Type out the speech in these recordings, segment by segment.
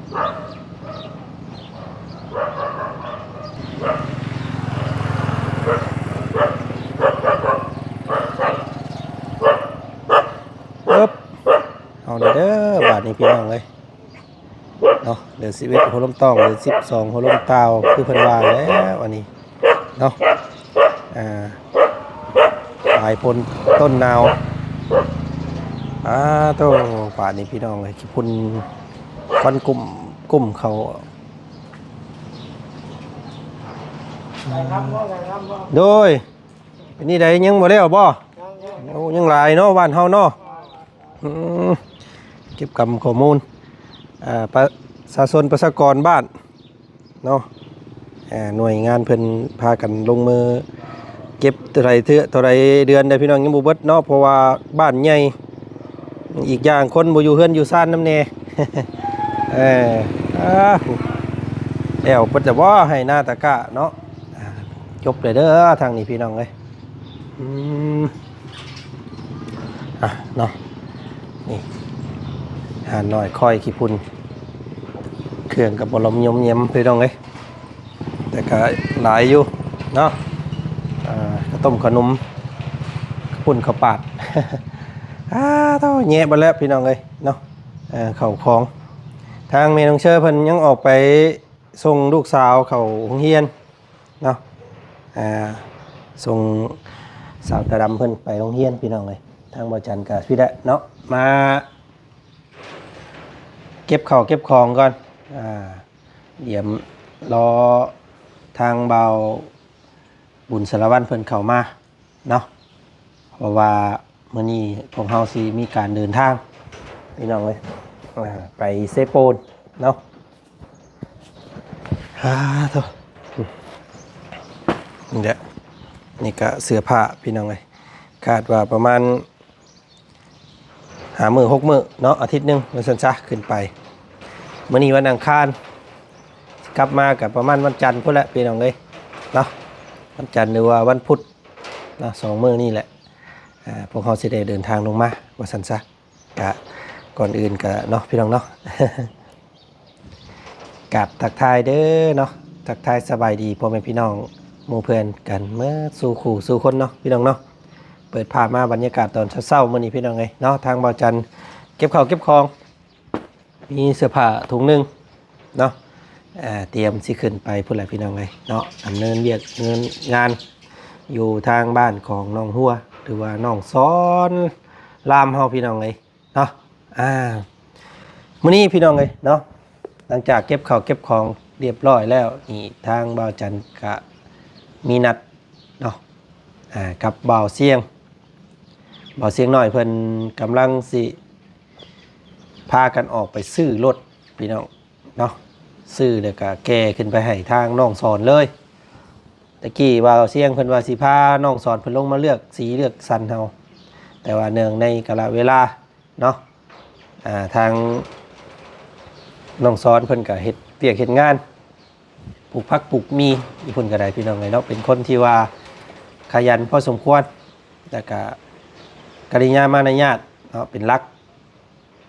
ເອີບ ເອົາແດ່ເດີ ບາດນີ້ພີ່ນ້ອງເອີຍ ເນາະ ເດືອນສິບເອັດຫົວລົມຕອງ ເດືອນສິບສອງຫົວລົມຕ່າວ ຄືເພິ່ນວ່າແລ້ວ ອັນນີ້ເນາະ ອ່າ ປາຍຝົນຕົ້ນໜາວ ອາໂທ້ ບາດນີ້ພີ່ນ້ອງເອີຍ ຂີ້ຝຸ່ນຄວັນກຸ້ມ ກຸ້ມເຂົ້າ ໂດຍ ເປັນນີ້ໃດ ຍັງບໍ່ແລ້ວບໍ່? ໂອ້ ຍັງຫຼາຍເນາະ ບ້ານເຮົາເນາະ ອືມ ເກັບກຳຂໍ້ມູນ ເອີ ປະຊາຊົນ ປະຊາກອນບ້ານເນາະ ເອີ ໜ່ວຍງານເພິ່ນພາກັນລົງມືເກັບເທົ່າໃດເທື່ອ ເທົ່າໃດເດືອນໃດ ພີ່ນ້ອງ ຍັງບໍ່ເບິດເນາະ ເພາະວ່າບ້ານໃຫຍ່ ອີກຢ່າງຄົນບໍ່ຢູ່ເຮືອນຢູ່ຊານນຳແດ່ ເອີ ອາ ແລ້ວເບິດແລ້ວບໍ່ ໄຮ່ນາຕາກ້າເນາະ ອາ ຈົບແລ້ວເດີທາງນີ້ ພີ່ນ້ອງເອີຍ ອືມ ອ່ະເນາະ ນີ້ ຮ້ານນ້ອຍຄອຍຂີ້ຝຸ່ນ ເຄື່ອງກໍບໍ່ລອມຍົມແຍມ ພີ່ນ້ອງເອີຍ ແຕ່ກໍຫຼາຍຢູ່ເນາະ ອ່າ ເຂົ້າຕົ້ມເຂົ້າໜົມ ເຂົ້າປຸ້ນເຂົ້າປາດ ອາໂທ້ ແຍະເບິດແລ້ວ ພີ່ນ້ອງເອີຍເນາະ ເຂົ້າຂອງ ທາງແມ່ນ້ອງເຊີເພິ່ນຍັງອອກໄປສົ່ງລູກສາວເຂົ້າໂຮງຮຽນ ເນາະ ອ່າ ສົ່ງສາວຕາດຳເພິ່ນໄປໂຮງຮຽນ ພີ່ນ້ອງເອີຍ ທາງບ່າວຈັນກະພີ້ແຫຼະເນາະ ມາເກັບເຂົ້າເກັບຂອງກ່ອນ ອ່າ ດຽມລໍທາງບ່າວບຸນສາລະວັນເພິ່ນເຂົ້າມາ ເນາະ ເພາະວ່າມື້ນີ້ພວກເຮົາຊິມີການເດີນທາງ ພີ່ນ້ອງເອີຍ ອ່າ ໄປເຊໂປນເນາະ ອາໂທ້ ນີ້ແຫຼະ ນີ້ກະເສື້ອຜ້າ ພີ່ນ້ອງເອີຍ ຄາດວ່າປະມານຫ້າມື້ ຫົກມື້ເນາະ ອາທິດໜຶ່ງວ່າຊັ້ນຊະ ຂຶ້ນໄປ ມື້ນີ້ວັນອັງຄານ ຊິກັບມາກະປະມານວັນຈັນພຸ້ນແຫຼະ ພີ່ນ້ອງເອີຍເນາະ ວັນຈັນ ຫຼືວ່າວັນພຸດ ເນາະ ສອງມື້ນີ້ແຫຼະ ອ່າ ພວກເຮົາຊິໄດ້ເດີນທາງລົງມາວ່າຊັ້ນຊະ ກະ ກ່ອນອື່ນກະເນາະ ພີ່ນ້ອງເນາະ ກາບທັກທາຍເດີເນາະ ທັກທາຍສະບາຍດີພໍ່ແມ່ພີ່ນ້ອງ ໝູ່ເພື່ອນກັນເໝິດສູ່ຄູ່ສູ່ຄົນເນາະ ພີ່ນ້ອງເນາະ ເປີດພາບມາບັນຍາກາດຕອນເຊົ້າໆ ມື້ນີ້ ພີ່ນ້ອງເອີຍເນາະ ທາງບ່າວຈັນເກັບເຂົ້າເກັບຂອງ ມີເສື້ອຜ້າຖົງໜຶ່ງເນາະ ເອີ ຕຽມຊິຂຶ້ນໄປພຸ້ນແຫຼະ ພີ່ນ້ອງເອີຍເນາະ ດຳເນີນວຽກເງິນງານຢູ່ທາງບ້ານຂອງນ້ອງຮົວ ຫຼືວ່ານ້ອງສອນລາມເຮົາ ພີ່ນ້ອງເອີຍເນາະ ອ່າ ມື້ນີ້ ພີ່ນ້ອງເອີຍເນາະ ຫຼັງຈາກເກັບເຂົ້າເກັບຂອງລຽບຮ້ອຍແລ້ວນີ້ ທາງບ່າວຈັນກະມີນັດເນາະ ອ່າ ກັບບ່າວຊຽງ ບ່າວຊຽງນ້ອຍເພິ່ນກຳລັງຊິພາກັນອອກໄປຊື້ລົດ ພີ່ນ້ອງເນາະ ຊື້ແລ້ວກະແກ່ຂຶ້ນໄປໃຫ້ທາງນ້ອງສອນເລີຍ ຕະກີ້ບ່າວຊຽງເພິ່ນວ່າຊິພານ້ອງສອນເພິ່ນລົງມາເລືອກສີເລືອກສັນເອົາ ແຕ່ວ່າເນື່ອງໃນກາລະເວລາເນາະ ອ່າ ທາງນ້ອງສອນເພິ່ນກະເຮັດວຽກເຮັດງານ ປູກຜັກປູກໝີ່ຢູ່ພຸ້ນກໍໄດ້ ພີ່ນ້ອງເອີຍເນາະ ເປັນຄົນທີ່ວ່າຂະຫຍັນພໍສົມຄວນ ແລ້ວກະກະລິຍາມານະຍາດເນາະ ເປັນຫຼັກ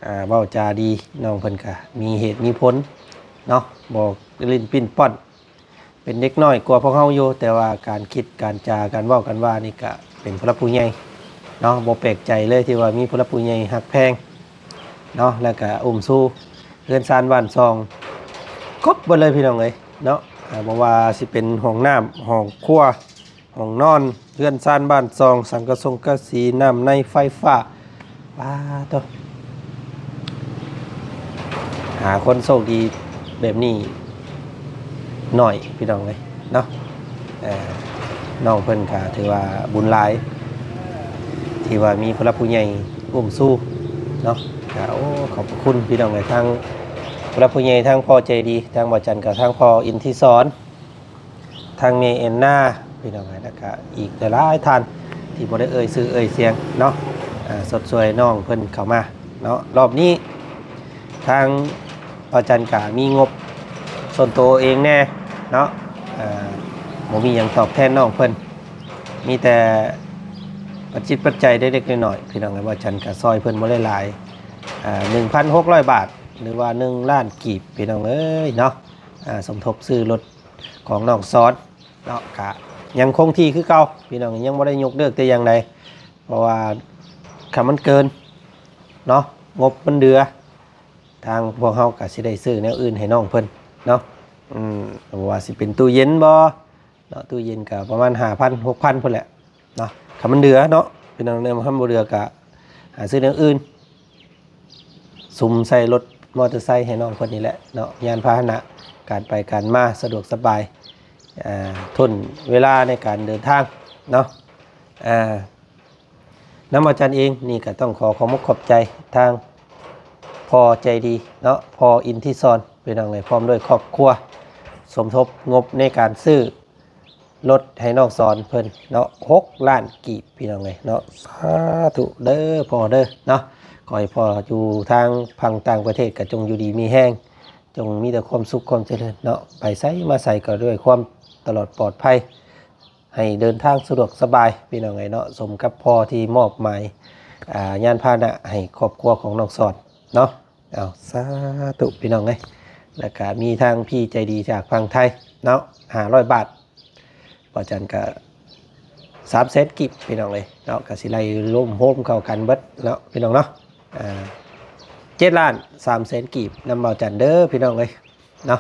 ອ່າ ເວົ້າຈາດີ ນ້ອງເພິ່ນກະມີເຫດມີຜົນເນາະ ບໍ່ຫຼິ້ນປີ້ນປ້ອນ ເປັນເດັກນ້ອຍກວ່າພວກເຮົາຢູ່ ແຕ່ວ່າການຄິດການຈາ ການເວົ້າການວ່ານີ້ກະເປັນຜູ້ຫຼັກຜູ້ໃຫຍ່ເນາະ ບໍ່ແປກໃຈເລີຍທີ່ວ່າມີຜູ້ຫຼັກຜູ້ໃຫຍ່ຮັກແພງ ເນາະ ແລ້ວກະອຸ້ມຊູເຮືອນຊານບ້ານຊ່ອງ ຄົບເບິດເລີຍ ພີ່ນ້ອງເອີຍເນາະ ອ່າ ບໍ່ວ່າຊິເປັນຫ້ອງນ້ຳ ຫ້ອງຄົວ ຫ້ອງນອນ ເຮືອນຊານບ້ານຊ່ອງ ສັງກະສົງກະສີ ນ້ຳໃນ ໄຟຟ້າ ປາໂທ້ ຫາຄົນໂຊກດີແບບນີ້ໜ້ອຍ ພີ່ນ້ອງເອີຍເນາະ ເອີ ນ້ອງເພິ່ນກະຖືວ່າບຸນຫຼາຍ ທີ່ວ່າມີຜູ້ຫຼັກຜູ້ໃຫຍ່ອຸ້ມຊູເນາະ ກະ ໂອ້ ຂອບພະຄຸນພີ່ນ້ອງເອີຍ ທັງຜູ້ຫຼັກຜູ້ໃຫຍ່ ທັງພໍ່ໃຈດີ ທາງບ່າວຈັນ ກະທັງພໍ່ອິນທິສອນ ທາງແມ່ແອນນາ ພີ່ນ້ອງເອີຍ ແລ້ວກະອີກຫຼາຍໆທ່ານທີ່ບໍ່ໄດ້ເອີ່ຍຊື່ເອີ່ຍສຽງເນາະ ອ່າ ຊົດຊ່ວຍນ້ອງເພິ່ນເຂົ້າມາເນາະ ລອບນີ້ ທາງບ່າວຈັນກະມີງົບສ່ວນໂຕເອງແດ່ເນາະ ເອີ ບໍ່ມີຫຍັງຕອບແທນນ້ອງເພິ່ນ ມີແຕ່ປັດຈິດປັດໄຈເລັກໆນ້ອຍໆ ພີ່ນ້ອງເອີຍ ບ່າວຈັນກະຊ່ອຍເພິ່ນບໍ່ໄດ້ຫຼາຍ ເອີ ໜຶ່ງພັນຫົກຮ້ອຍບາດ ຫຼືວ່າໜຶ່ງລ້ານກີບ ພີ່ນ້ອງເອີຍເນາະ. ອ່າ ສົມທົບຊື້ລົດຂອງນ້ອງສອນເນາະ ກະຍັງຄົງທີ່ຄືເກົ່າ ພີ່ນ້ອງ, ຍັງບໍ່ໄດ້ຍົກເລີກແຕ່ຢ່າງໃດ ເພາະວ່າຄັນມັນເກີນເນາະ ງົບມັນເຫຼືອ ທາງພວກເຮົາກະຊິໄດ້ຊື້ແນວອື່ນໃຫ້ນ້ອງເພິ່ນເນາະ. ອືມ ບໍ່ວ່າຊິເປັນຕູ້ເຢັນບໍເນາະ, ຕູ້ເຢັນກະປະມານຫ້າພັນ ຫົກພັນພຸ້ນແຫຼະເນາະ ຄັນມັນເຫຼືອເນາະ ພີ່ນ້ອງເອີຍ. ຄັນບໍ່ເຫຼືອກະຫາຊື້ແນວອື່ນ ສຸມໃສ່ລົດມໍເຕີໄຊໃຫ້ນ້ອງເພິ່ນນີ້ແຫຼະເນາະ, ຍານພາຫະນະ ການໄປການມາສະດວກສະບາຍ ອ່າ ທົນເວລາໃນການເດີນທາງເນາະ. ອ່າ ນຳອາຈານເອງນີ້ກໍຕ້ອງຂໍຂອບອົກຂອບໃຈທາງພໍ່ໃຈດີເນາະ, ພໍ່ອິນທິສອນ ພີ່ນ້ອງເອີຍ, ພ້ອມດ້ວຍຄອບຄົວ ສົມທົບງົບໃນການຊື້ລົດໃຫ້ນ້ອງສອນເພິ່ນເນາະ ຫົກລ້ານກີບ ພີ່ນ້ອງເອີຍເນາະ. ສາທຸເດີພໍ່ເດີເນາະ, ຂໍໃຫ້ພໍ່ຢູ່ທາງຝັ່ງຕ່າງປະເທດກໍຈົ່ງຢູ່ດີມີແຮງ, ຈົ່ງມີແຕ່ຄວາມສຸກຄວາມຈະເລີນເນາະ, ໄປໃສມາໃສກໍດ້ວຍຄວາມຕະຫຼອດປອດໄພ. ໃຫ້ເດີນທາງສະດວກສະບາຍ ພີ່ນ້ອງເອີຍເນາະ, ສົມກັບພໍ່ທີ່ມອບໝາຍ ອ່າ ຍານພາຫະນະໃຫ້ຄອບຄົວຂອງນ້ອງສອນເນາະ. ເອົາ ສາທຸ ພີ່ນ້ອງເອີຍ. ແລ້ວກະມີທາງພີ່ໃຈດີຈາກຝັ່ງໄທເນາະ ຫ້າຮ້ອຍບາດ, ບ່າວຈັນກະສາມແສນກີບ ພີ່ນ້ອງເອີຍເນາະ, ກະຊິໄລ່ລວມໂຮມເຂົ້າກັນເບິດເນາະ ພີ່ນ້ອງເນາະ. ອ່າ ເຈັດລ້ານສາມແສນກີບນຳບ່າວຈັນເດີ ພີ່ນ້ອງເອີຍເນາະ.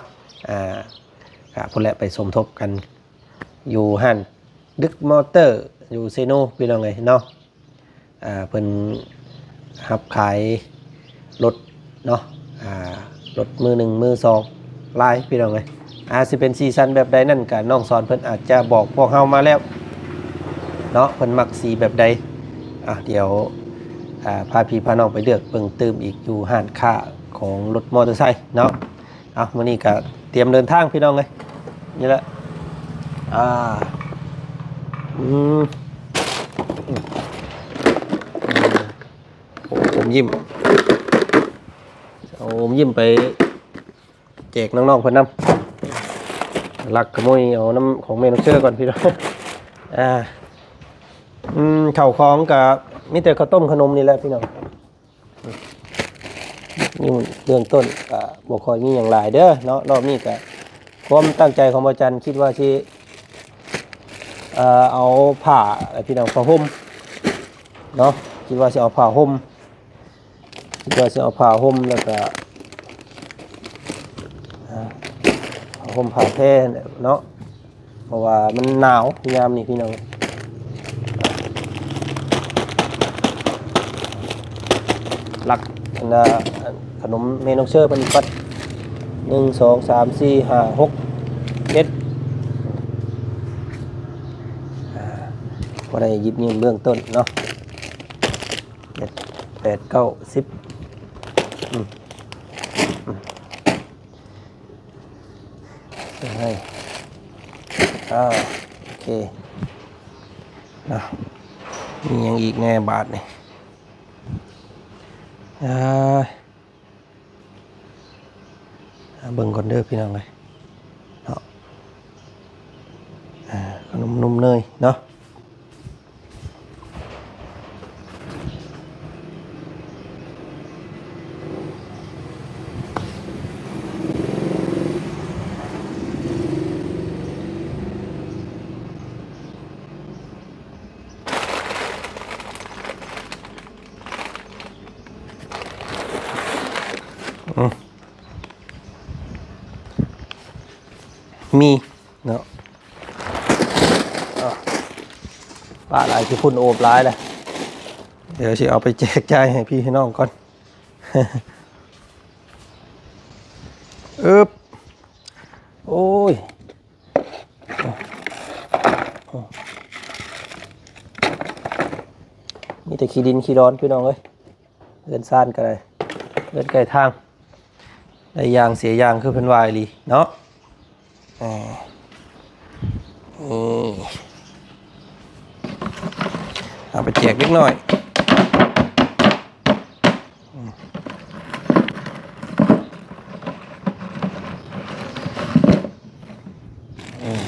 ອ່າ ກະພຸ້ນແຫຼະ ໄປສົມທົບກັນ ຢູ່ຮ້ານດຶກມໍເຕີ ຢູ່ເຊໂນ ພີ່ນ້ອງເອີຍເນາະ. ອ່າ ເພິ່ນຮັບຂາຍລົດເນາະ, ອ່າ ລົດມືໜຶ່ງມືສອງຫຼາຍ ພີ່ນ້ອງເອີຍ. ອ່າ ຊິເປັນສີສັນແບບໃດນັ້ນກະ ນ້ອງສອນເພິ່ນອາດຈະບອກພວກເຮົາມາແລ້ວເນາະ, ເພິ່ນມັກສີແບບໃດ. ອ່າ ດຽວ ອ່າ ພາພີ່ພານ້ອງໄປເລືອກເບິ່ງຕື່ມອີກ ຢູ່ຮ້ານຄ້າຂອງລົດມໍເຕີໄຊເນາະ. ເອົາ ມື້ນີ້ກະຕຽມເດີນທາງ ພີ່ນ້ອງເອີຍ. ນີ້ແຫຼະ ອ່າ ອືມ ໂອ້ ອົມຍິ້ມ ເອົາອົມຍິ້ມໄປແຈກນ້ອງໆເພິ່ນນຳ, ລັກຂະໂມຍເອົານຳຂອງແມ່ນ້ອງເຊີກ່ອນ ພີ່ນ້ອງ. ອ່າ ອືມ ເຂົ້າຂອງກະມີແຕ່ເຂົ້າຕົ້ມຂະໜົມນີ້ແຫຼະ ພີ່ນ້ອງ. ນີ້ເບື້ອງຕົ້ນກະບໍ່ຄ່ອຍມີຫຍັງຫຼາຍເດີເນາະ. ຮອບນີ້ກະຄວາມຕັ້ງໃຈຂອງບ່າວຈັນ ຄິດວ່າຊິ ເອີ ເອົາຜ້າ ພີ່ນ້ອງ ຜ້າຫົ່ມເນາະ, ຄິດວ່າຊິເອົາຜ້າຫົ່ມ ຄິດວ່າຊິເອົາຜ້າຫົ່ມ ແລ້ວກະ ອ່າ ຜ້າຫົ່ມຜ້າແພເນາະ. ເພາະວ່າມັນໜາວຍາມນີ້ ພີ່ນ້ອງ. ລັກອັນນ່າ ຂະໜົມແມ່ນ້ອງເຊີເພິ່ນກ່ອນ ໜຶ່ງ ສອງ ສາມ ສີ່ ຫ້າ ຫົກ ເຈັດ ອ່າ ພໍໄດ້ຫຍິບຢືມເບື້ອງຕົ້ນເນາະ. ເຈັດ ແປດ ເກົ້າ ສິບ ອືມ ອືມ ໃຫ້ ອ່າ ໂອເຄເນາະ. ມີຫຍັງອີກແດ່ບາດນີ້? ອ່າ ເບິ່ງກ່ອນເດີ ພີ່ນ້ອງເອີຍເນາະ. ອ່າ ຂະໜົມນົມເນີຍເນາະ. ອືມ ມີເນາະ. ອ່າ ປະຫຼາຍ ຂີ້ຝຸ່ນໂອບຫຼາຍແລ້ວ. ດຽວຊິເອົາໄປແຈກຈ່າຍໃຫ້ພີ່ໃຫ້ນ້ອງກ່ອນ. ອຶບ ໂອ້ຍ ມີແຕ່ຂີ້ດິນຂີ້ດອນ ພີ່ນ້ອງເອີຍ. ເຮືອນຊານກໍໄດ້ ເຮືອນໃກ້ທາງ ໄດ້ຢ່າງເສຍຢ່າງ ຄືເພິ່ນວ່າອີ່ຫຼີເນາະ. ເອີ ນີ້ ເອົາໄປແຈກເດັກນ້ອຍ. ອືມ ອືມ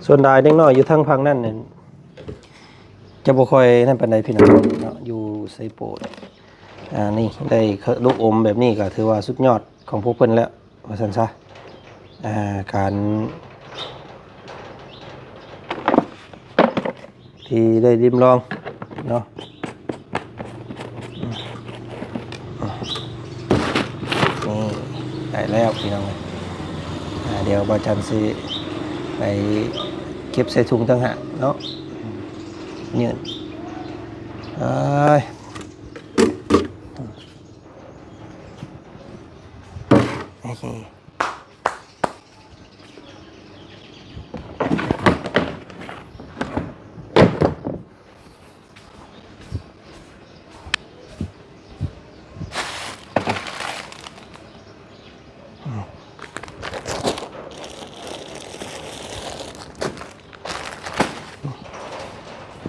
ສ່ວນຫຼາຍເດັກນ້ອຍຢູ່ທາງຝັ່ງນັ້ນນີ້ ຈະບໍ່ຄ່ອຍນັ້ນປານໃດພີ່ນ້ອງເນາະ ຢູ່ໄຊໂປດ. ອ່າ ນີ້ໄດ້ລູກອົມແບບນີ້ກໍຖືວ່າສຸດຍອດຂອງພວກເພິ່ນແລ້ວວ່າຊັ້ນຊະ. ອ່າ ການ ທີ່ໄດ້ລິມລອງເນາະ. ນີ້ໄດ້ແລ້ວພີ່ນ້ອງເອີຍ. ອ່າ ດຽວບ່າວຈັນຊິໄປເກັບໃສ່ຖົງຕ່າງຫາກເນາະ. ຍື່ນ ເອີຍ ໂອເຄ.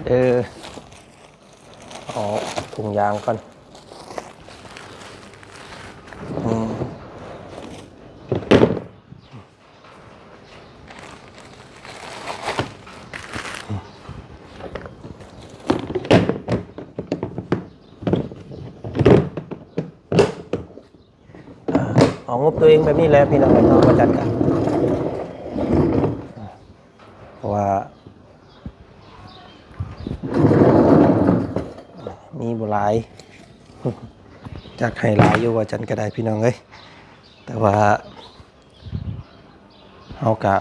ເອີ ເອົາຖົງຢາງກ່ອນ. ອືມ ອອກງົບຕົວເອງແບບນີ້ແຫຼະພີ່ນ້ອງເນາະ ບໍ່ຈັດກະ ເພາະວ່າ ມີບໍ່ຫຼາຍ ຈັກໃຫ້ຫຼາຍຢູ່ວ່າຈັ່ນກໍໄດ້ພີ່ນ້ອງເອີຍ. ແຕ່ວ່າເຮົາກະ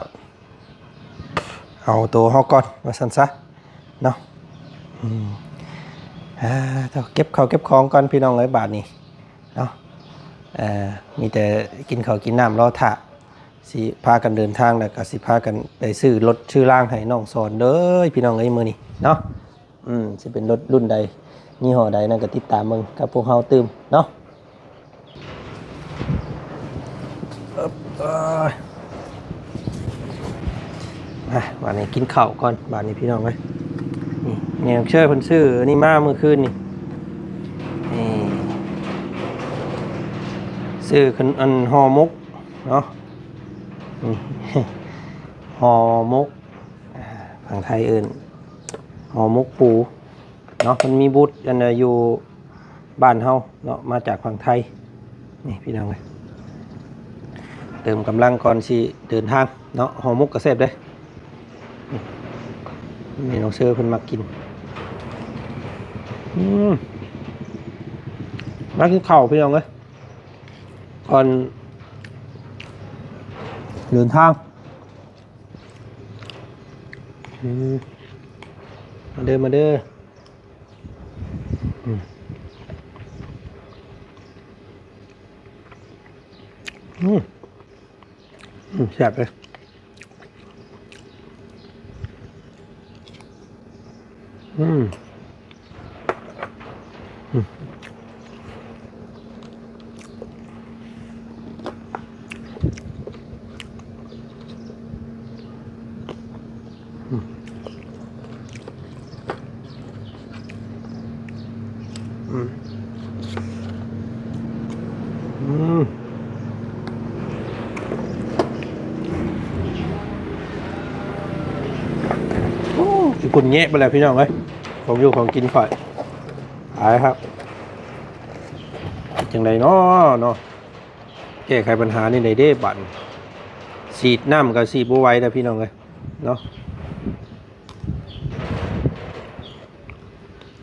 ເອົາໂຕເຮົາກ່ອນວ່າຊັ້ນຊະເນາະ. ອືມ ອ່າ ເກັບເຂົ້າເກັບຂອງກ່ອນພີ່ນ້ອງເອີຍ ບາດນີ້ເນາະ. ເອີ ມີແຕ່ກິນເຂົ້າກິນນ້ຳ ລໍຖ້າ ຊິພາກັນເດີນທາງ ແລ້ວກໍຊິພາກັນໄປຊື້ລົດຊື້ລາງໃຫ້ນ້ອງສອນເດີພີ່ນ້ອງເອີຍ ມື້ນີ້ເນາະ. ອືມ ຊິເປັນລົດລຸ້ນໃດ ຍີ່ຫໍ້ໃດນັ້ນກໍຕິດຕາມເບິ່ງກັບພວກເຮົາຕື່ມເນາະ. ເອີ ມາ ບາດນີ້ກິນເຂົ້າກ່ອນ ບາດນີ້ພີ່ນ້ອງເອີຍ. ນີ້ແມ່ນ້ອງເຊີເພິ່ນຊື້ອັນນີ້ມາມື້ຄືນນີ້ ນີ້ ຊື້ອັນຫໍ່ໝົກ ເນາະ. ນີ້ ຫໍ່ໝົກ ອ່າ ຝັ່ງໄທເອີ້ນຫໍ່ໝົກປູເນາະ. ມັນມີບູດອັນຢູ່ບ້ານເຮົາເນາະ ມາຈາກຝັ່ງໄທ. ນີ້ພີ່ນ້ອງເອີຍ ເຕີມກຳລັງກ່ອນຊິເດີນທາງເນາະ. ຫໍ່ໝົກກໍແຊບເດ້ ນີ້ ແມ່ນ້ອງເຊີເພິ່ນມັກກິນ. ອືມ ມາກິນເຂົ້າພີ່ນ້ອງເອີຍ ກ່ອນເດີນທາງ. ອືມ ມາເດີ ມາເດີ. ອືມ ອືມ ອືມ ແຊບເລີຍ. ອືມ ອືມ ອືມ ອືມ ອືມ. ໂອ້ ຂີ້ຝຸ່ນແຍະໄປແລ້ວພີ່ນ້ອງເອີຍ ຂອງຢູ່ຂອງກິນຂ້ອຍ ຕາຍຄັບ. ເຮັດຈັ່ງໃດເນາະ ເນາະ ແກ້ໄຂບັນຫານີ້ໄດ້ເດ້ບາດນີ້. ສີດນ້ຳກໍສີດບໍ່ໄຫວແລ້ວພີ່ນ້ອງເອີຍເນາະ.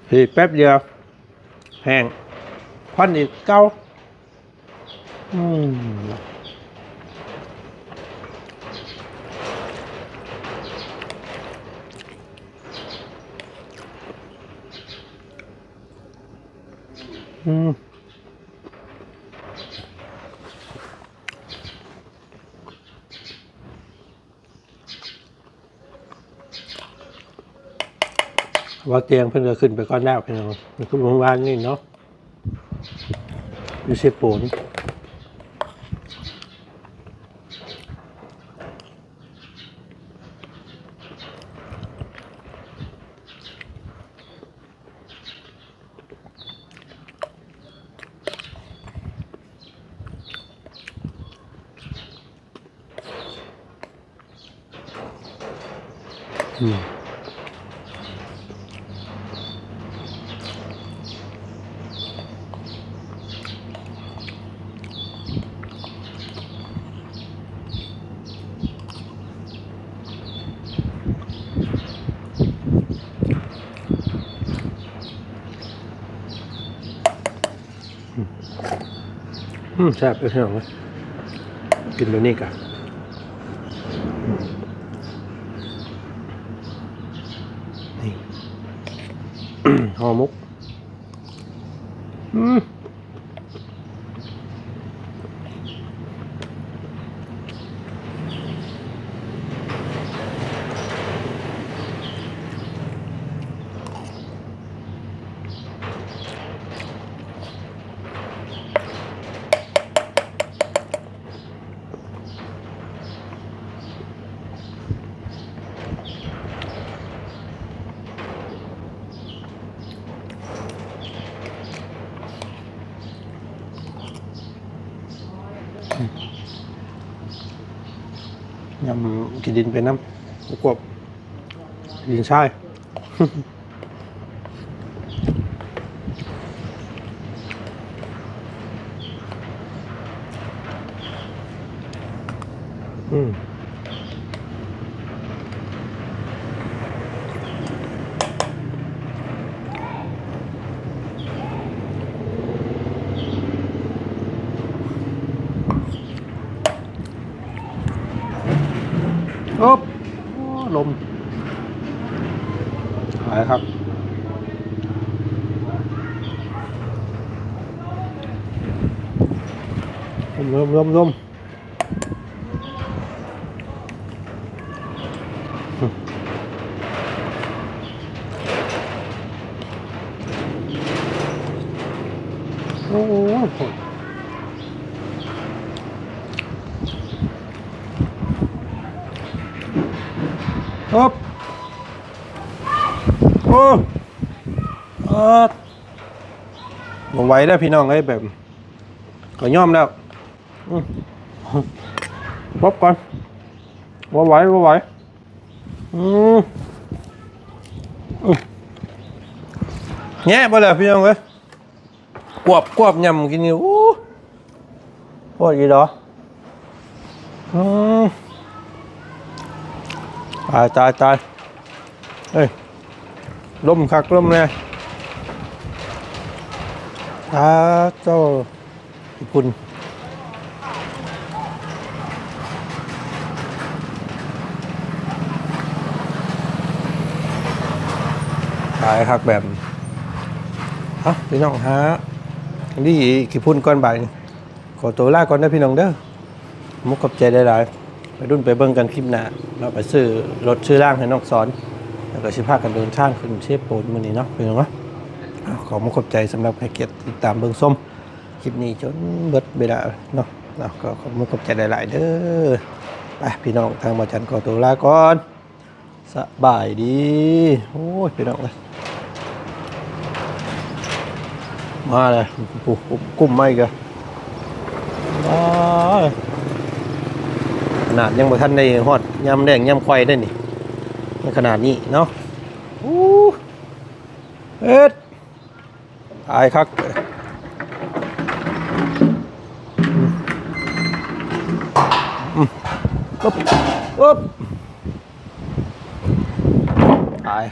ເຮີ້ຍ ແປັບດຽວແຫ້ງ ຄວັນອີກເກົ່າ. ອືມ ອືມ. ບ່າວຕຽງເພິ່ນກໍຂຶ້ນໄປກ່ອນແລ້ວພີ່ນ້ອງ ຄືມື້ວານນີ້ເນາະ ຢູ່ເຊໂປນ. ອືມ ອືມ ອືມ. ອືມ ອືມ ແຊບເດ້ພີ່ນ້ອງເອີຍ ກິນແບບນີ້ກະ ນີ້ ຫໍ່ໝົກ ອືມ. ຍຳຂີ້ດິນໄປນຳ ກວບຂີ້ດິນຊາຍ. ອືມ ອຶບ ໂອ້ ລົມ ຫຼາຍຄັກ ລົມ ລົມ ລົມ ລົມ. ໂອ້ຍ ໂອ້ ໂອ້ ເອີ ບໍ່ໄຫວແລ້ວພີ່ນ້ອງເອີຍ ແບບ ກໍຍອມແລ້ວ. ອືມ ປົບກ່ອນ ບໍ່ໄຫວ ບໍ່ໄຫວ ອືມ ອືມ ແຍະບໍ່ແລ້ວພີ່ນ້ອງເອີຍ ກວບ ກວບ ຍຳກິນນີ້ ໂອ້ ໂພດອີ່ຫຼີ ອືມ ຕາຍ ຕາຍ ຕາຍ ເອີຍ ລົມຄັກລົມແນ່ ອາ ໂທ້ ຂີ້ຝຸ່ນ ຫຼາຍຄັກແບບ ເອົ້າ ພີ່ນ້ອງ ຫາ ດີ ຂີ້ຝຸ່ນກ່ອນ ບາດນີ້ ຂໍໂຕລາກ່ອນເດີພີ່ນ້ອງເດີ ຂອບໃຈຫຼາຍໆ ໄປລຸ້ນໄປເບິ່ງກັນຄລິບໜ້າເນາະ ໄປຊື້ລົດຊື້ລາງໃຫ້ນ້ອງສອນ ແລ້ວກໍຊິພາກັນເດີນທາງຂຶ້ນເຊໂປນມື້ນີ້ເນາະ ພີ່ນ້ອງເນາະ ຂໍຂອບໃຈສຳລັບໃຫ້ກຽດຕິດຕາມເບິ່ງຊົມຄລິບນີ້ຈົນເບິດເວລາເນາະ ເນາະ ກໍຂອບໃຈຫຼາຍໆເດີ ໄປ ພີ່ນ້ອງ ທາງບ່າວຈັນຂໍໂຕລາກ່ອນ ສະບາຍດີ ໂອ້ຍ ພີ່ນ້ອງເອີຍ ມາແລ້ວ ໂອ້ ກຸ້ມມາອີກແລ້ວ ອ້າຍ ຂະໜາດຍັງບໍ່ທັນໄດ້ຮອດຍາມແລ້ງຍາມຂ້ອຍເດ້ນີ້ ໃນຂະໜາດນີ້ເນາະ ໂອ້ ເຮັດ ຕາຍຄັກ ອືມ ອືມ ອຶບ ອຶບ ຕາຍ